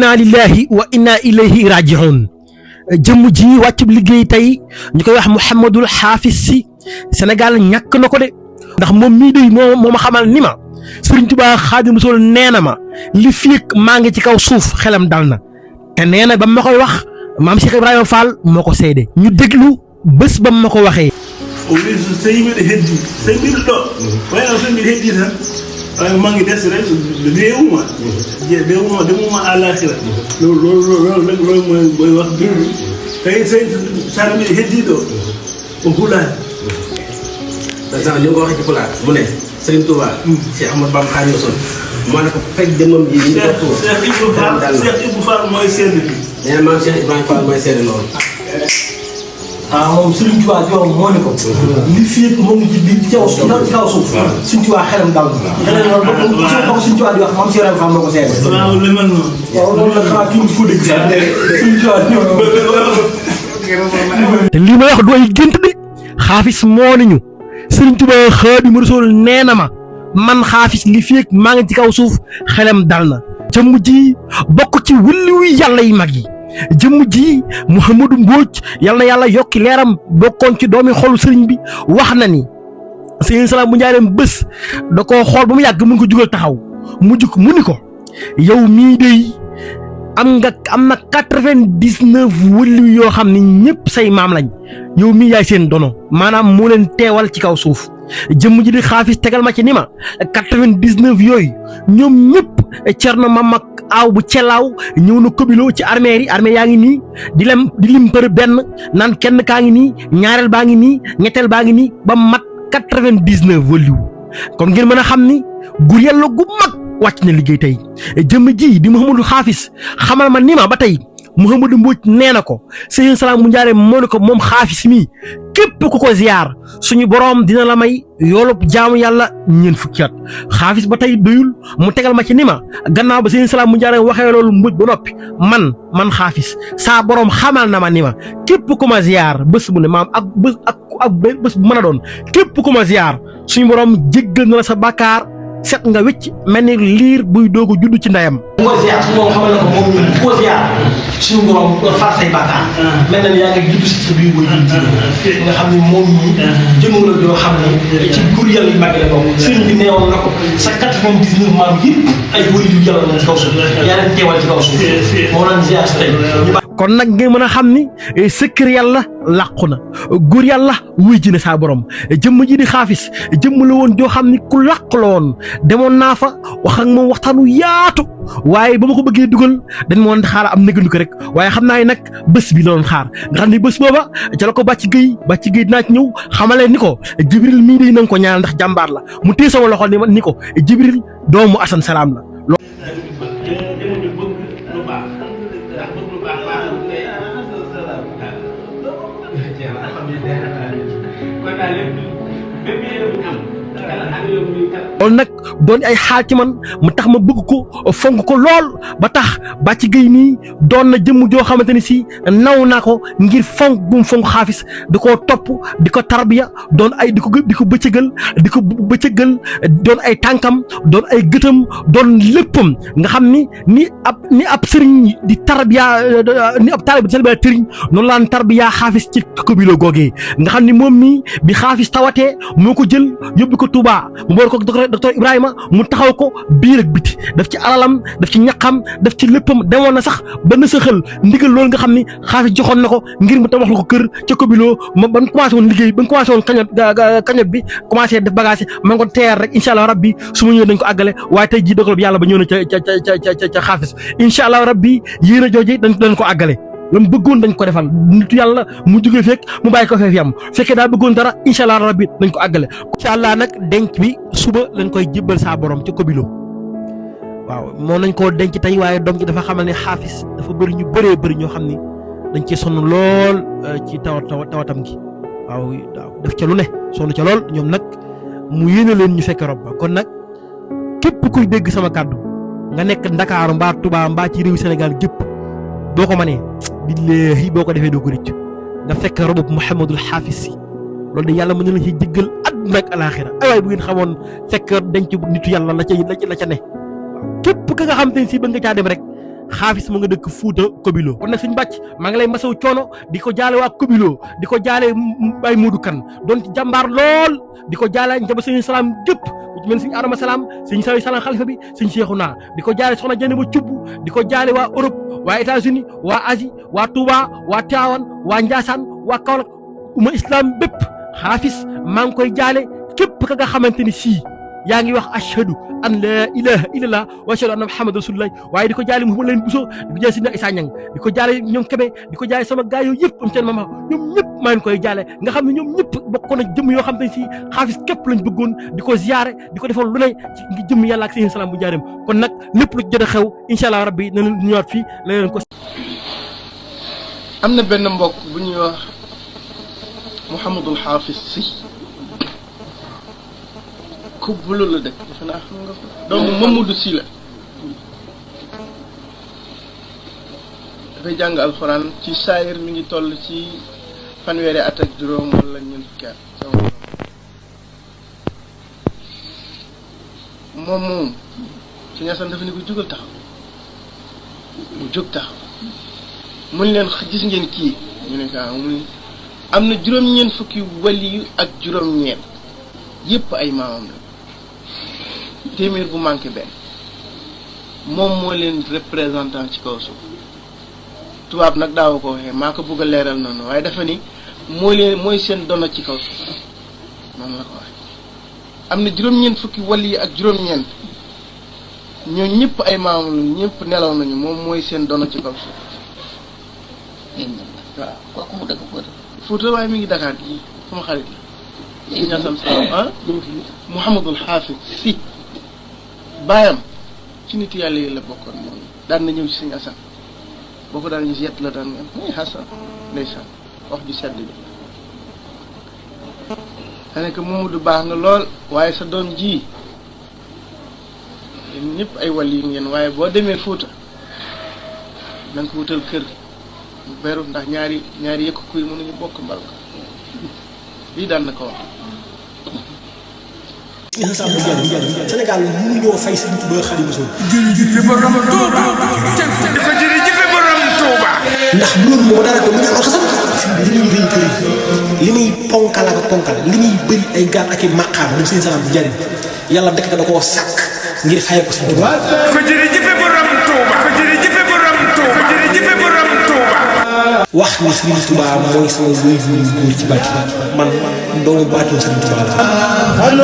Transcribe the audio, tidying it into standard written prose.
inna lillahi wa inna ilayhi raji'un jëmm ji wàccub liggéey tey ñu koy wax Mouhamadul Hafiz Sy Sénégal ñàkk na ko de ndax moom mii de moo ma xamal ni ma Sëriñ Tuubaa Xaadimu Rasuul nee na ma li fiig maa ngi ci kaw suuf xelam dal na te nee na ba ma koy wax maam Cheikh Ibrahima Fall moo ko seede ñu déglu bés ba ma ko waxee. o wi so tawi mbiɗa heddi so tawi mbiɗa ɗo wayno so mbiɗa heddi tan manque des rek léewuma demuma àllaaxira loolu mooy wax dëgg tey sara mbiɗa heddi ɗo o hulaani par exemple li nga ko waxee ci pulaar mu ne Sëriñ Touba Cheikh Ahmadou Bamba Xaadimu Rasuul moo ne ko fekk jëmmam ji ñu Cheikh Ibou Fall mooy seede bi nee na maam Cheikh Ibrahima Fall mooy seede loolu moom Sëriñ Tuubaa joom moo ne ko li fii mu ngi ci biir ci kaw suuf Sëriñ Tuubaa xelam dal xelam loolu ba Sëriñ Tuubaa di wax maam Cheikh Ibrahima Fall moo ko seede waaw li mel noonu waaw loolu la xanaa kii ko dégg sax Sëriñ Tuubaa te lii may wax du ay gént de Xaafis moo nañu Sëriñ Tuubaa Xaadimu Rasuul nee na ma man Xaafis li fii maa ngi ci kaw suuf xelam dal na jëmm ji bokk ci wulliwu yàlla yi mag yi jëmm ji Mouhamadou Mbodj yal na yàlla yokki leeram bokkoon ci doomi xolu sëriñ bi wax na ni sëriñ Salaam bu njaareem bés da koo xool ba mu yàgg mu ngi ko jugal taxaw mu jug mu ni ko yow mii dey am na 99 wëlliw yoo xam ne ñëpp say maam lañ yow mii yaay seen dono maanaam moo leen teewal ci kaw suuf jëmm ji di Xaafis tegal ma ci ni ma 99 yooyu ñoom ñëpp Cerno Mama aaw bu celaaw ñëw na kobiloo ci armée yaa ngi nii di lim për benn naan kenn kaa ngi nii ñaareel baa ngi nii ñetteel baa ngi nii ba mat 99 wëlliw kon ngeen mën a xam ni gur yàlla gu mag wàcc na liggéey tey jëmm ji di Mouhamadou Xaafis xamal ma ni ma ba tey Mouhamadou Mbodj nee na ko Sëriñ Salaam mu njaaree moo ne ko moom Xaafis mii képp ku ko ziyaar suñu boroom dina la may yoolub jaamu yàlla ñeent fukki at Xaafis ba tey doyul mu tegal ma ci ni ma gannaaw ba Sëriñ Salaam mu njaaree waxee loolu Mbodj ba noppi man Xaafis saa boroom xamal na ma ni ma képp ku ma ziyaar bés bu ne maam ak bés bu mën a doon képp ku ma ziyaar suñu boroom jéggal na la sa bàkkaar set nga wécc mel ni liir buy doog a judd ci ndeyam. bu ko ziar su ma xamal na ko moom ñun bu ko ziar suñu borom far say bàkkaar mel na ni yaa ngi judd si sa biir booy nga xam ne moom ñi jëmul la yoo xam ne ci góor yàlla yu mag la bokk sëriñ bi neewoon na ko sa 99 maam yëpp ay wëri yu yàlla nañ ci kaw suuf yaa leen teewal ci kaw suuf moo naan ziar si tey kon nag ngeen mën a xam ni sëkkër yàlla làqu na góor yàlla wuy ji na saa borom jëmm ji di Xaafis jëmm la woon joo xam ni ku làqu la woon demoon naa fa wax ak moom waxtaanu yaatu waaye ba ma ko bëggee dugal dañ ma woon xaar am nëgëndu ko rek waaye xam naa ne nag bés bi la doon xaar nga xam ni bés booba ca la ko bàcc géey dinaa ci ñëw xamalee ni ko Jibril mii day na nga ko ñaanal ndax jàmbaar la mu téye sama loxo ni ko Jibril doomu Asan Salaam la. loolu nag doon ay xaal ci man mu tax ma bëgg ko fonk ko lool ba tax Bàcc Géey nii doon na jëmm joo xamante ni si naw naa ko ngir fonk gum fonk Xaafis di ko topp di ko tarbiya doon ay di ko bëccëgal doon ay tànkam doon ay gëtam doon léppam nga xam ni ab sëriñ di tarbiya ni ab taalibe di tarbiya sëriñ noonu laan tarbiya Xaafis ci kabilo googee nga xam ni moom mii bi Xaafis tawatee moo ko jël yóbbu ko Touba mu boor ko docteur Ibrahima mu taxaw ko biir ak biti daf ci alalam daf ci ñaqam daf ci léppam demoon na sax ba na sa xel ndigal loolu nga xam ni Xaafis joxoon na ko ngir mu tabax la ko kër ca Kobilo ma ban commencé woon liggéey ban commencé woon kañot bi commencé def bagage ma ngi ko teer rek incha allah rabbi su ma ñëwee dañ ko àggale waaye tey jii dogal bi yàlla ba ñëw na ca Xaafis incha allah rabbi yéen a jooje dañ ko àggale lam bëggoon dañ ko defal nitu yàlla mu jógee fekk mu bàyyi ko feef yam fekkee daa bëggoon dara incha allah rabbi dañ ko àggale incha allah nag denc bi suba lañ koy jébbal saa borom ci Kobilo waaw moo nañ koo denc tey waaye doom ji dafa xamal ne Xaafis dafa bëri ñu bëree bëri ñoo xam ni dañ cee sonn lool ci tawatam gi waaw def ca lu ne sonn ca lool ñoom nag mu yéene leen ñu fekke rob ba kon nag képp kuy dégg sama kàddu nga nekk Ndakaaru mbaa Touba mbaa ci réew Sénégal gépp boo ko mënee billaahi boo ko defee doo ko rëcc nga fekk robub Mouhamadul Hafiz Sy loolu de yàlla mën na la ci jéggal àdduna ak alaaxira ay waay bu ngeen xamoon fekk denc nitu yàlla la ca ne waaw képp ka nga xam te ne si ba nga caa dem rek xaafis mu nga dëkk Fuuta Kobilo kon nag sëñ bàcc maa ngi lay masaw coono di ko jaale waa Kobilo di ko jaale Baye Modou Kane doon ci jàmbaar lool di ko jaale njaboot sëñ Salaam gépp ku ci mel sëñ Adama Salaam sëñ Sawi Salaam xalifa bi sëñ Cheikhouna di ko jaale soxna Jënd ba Cubb di ko jaale waa Europe waa États-Unis waa Asie waa Touba waa Tivaouane waa Ndiassane waa Kaolack umma islam bépp xaafis maa ngi koy jaale képp ka nga xamante ni sii yaa ngi wax ashhadu an la ilaha illallah wa ashhadu anna muhammad rasulullah waaye di ko jaale Mouhamadou Lamine Bousso di ko jaale Sidna Issa Niang di ko jaale ñoom Kébé di ko jaale sama gaay yooyu yëpp am seen mama ñoom ñëpp maa ngi koy jaale nga xam ne ñoom ñëpp bokkoon na jëmm yoo xam te ne si xaafis képp lañ bëggoon di ko ziyaare di ko defoon lu ne ci ngi jëmm yàlla ak seen salaam bu jaareem kon nag lépp lu jot a xew incha allah rabbi na leen ñëwaat fii la leen ko. am na benn mbokk bu ñuy wax Mouhamadul Hafiz si ku bulu la dëkk defe naa xam nga ko doomu Mamadou si la dafay jàng alxuraan ci saayir mi ngi toll ci fanweeri at ak juróom wala ñeent fukki at moom ci ñasan dafa ne ko jógal taxaw mu jóg taxaw mun leen gis ngeen kii ñu ne ko mu am na juróom-ñeent fukki wali ak juróom-ñeent yépp ay maamam la téeméer bu manqué benn moom moo leen représentant ci kaw suuf tubaab nag daaw ko waxee maa ko bëgg a leeral noonu waaye dafa ni mooy seen dono ci kaw suuf noonu la ko waxee am na juróom-ñeent fukki wali ak juróom-ñeent ñoo ñëpp ay maamam la ñëpp nelaw nañu moom mooy seen dono ci kaw suuf waaw kooku mu dëgg Fuuta waaye mi ngi Dakar gi sama xarit la si ñasam sa Mouhamadul Hafiz si baayam ci nit yàlla yi la bokkoon moom daan na ñëw ci sëñ Asan boo ko daan gis yett la daan nga muy Hasan ndeysaan wax ju sedd bi xane que Mamadou baax nga lool waaye sa doom ji yéen ñëpp ay wàll yi ngeen waaye boo demee Fuuta na nga ko wutal kër beru ndax ñaari yëkk kuy mënuñu bokk mbal ko lii daan na ko wax Sénégal mënuñoo fay Sëriñ Tuubaa Xaadimu Rasuul ndax bu loolu moo dara ko mu ñu alxasam li muy rëy kër li muy ponkal ak ponkal li muy bëri ay gaat ak i maqaam moom seen salaam bu jariñ yàlla dëkk da koo sàkk ngir fay ko Sëriñ Tuubaa wax ni Sëriñ Tuubaa mooy sama wéy wu góor ci bàtt man doomu baatu Sëriñ Tuubaa la